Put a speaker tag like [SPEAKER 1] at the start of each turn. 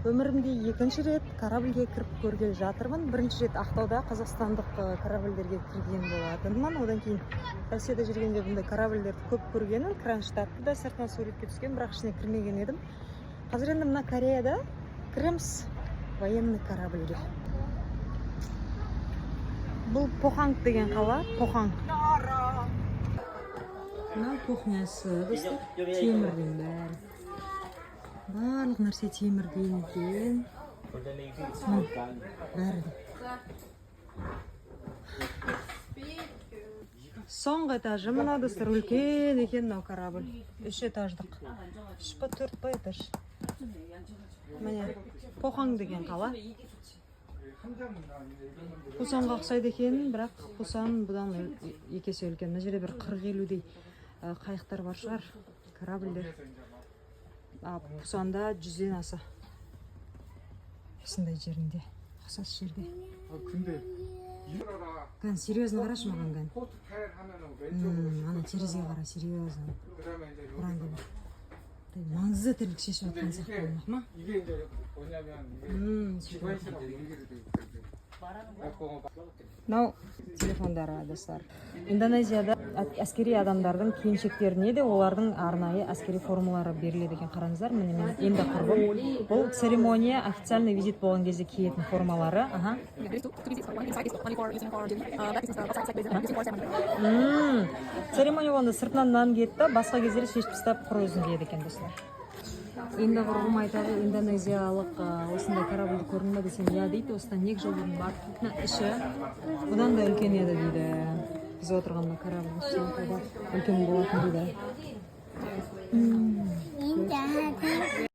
[SPEAKER 1] Өмірімде екінші рет корабльге кіріп көргелі жатырмын. Бірінші рет Ақтауда қазақстандық корабльдерге кірген болатынмын. Одан кейін Россияда жүргенде бұндай корабльдерді көп көргенмін. Кронштадтты да сыртынан суретке түскен, бірақ ішіне кірмеген едім. Қазір енді мына Кореяда кіреміз военный корабльге. Бұл Поханг деген қала, Поханг. Мынау кухнясы, достар, темірден бәрі. Барлық нәрсе темірден екен. Міне, бәрі де. Соңғы этажы мына, достар, үлкен екен мынау корабль. Үш этаждық. Үш па, төрт па этаж. Міне, Поханг деген қала. Пусанға ұқсайды екен, бірақ Пусан бұдан екі есе үлкен. Мына жерде бір 40-50дей қайықтар бар шығар, корабльдер. А Пусанда 100-ден аса. Осындай жерінде, ұқсас жерде.
[SPEAKER 2] 근데
[SPEAKER 1] Кән, серьезно қарашы маған, кән.
[SPEAKER 2] 호텔 하면은 왼쪽으로
[SPEAKER 1] Ана терезеге қара, серьезно.
[SPEAKER 2] 그다음에 이제
[SPEAKER 1] Бұранды
[SPEAKER 2] 여기다가
[SPEAKER 1] бір. Маңызды тірлік шешіп
[SPEAKER 2] 근데
[SPEAKER 1] жатқан сияқты
[SPEAKER 2] 이게
[SPEAKER 1] болмақ ма?
[SPEAKER 2] 이게 이제 뭐냐면 이게
[SPEAKER 1] Сөйтіп.
[SPEAKER 2] 기관실하고 연결이 돼 있거든. 그래갖고
[SPEAKER 1] Мынау телефондары, достар. Индонезияда әскери адамдардың келіншектеріне де олардың арнайы әскери формалары беріледі екен. Қараңыздар, міне, мен енді құрбым. Бұл церемония, официальный визит болған кезде киетін формалары. Аха. Церемония болғанда сыртынан мынаны киеді да, басқа кездері шешіп тастап, құр өзін киеді екен, достар. Енді құрбым айтады, индонезиялық осындай корабльді көрдің ба десем, иә дейді, осыдан 2 жыл бұрын барып, мына іші бұдан да үлкен еді дейді. Біз отырған мына корабльдің іші да үлкен болатын дейді.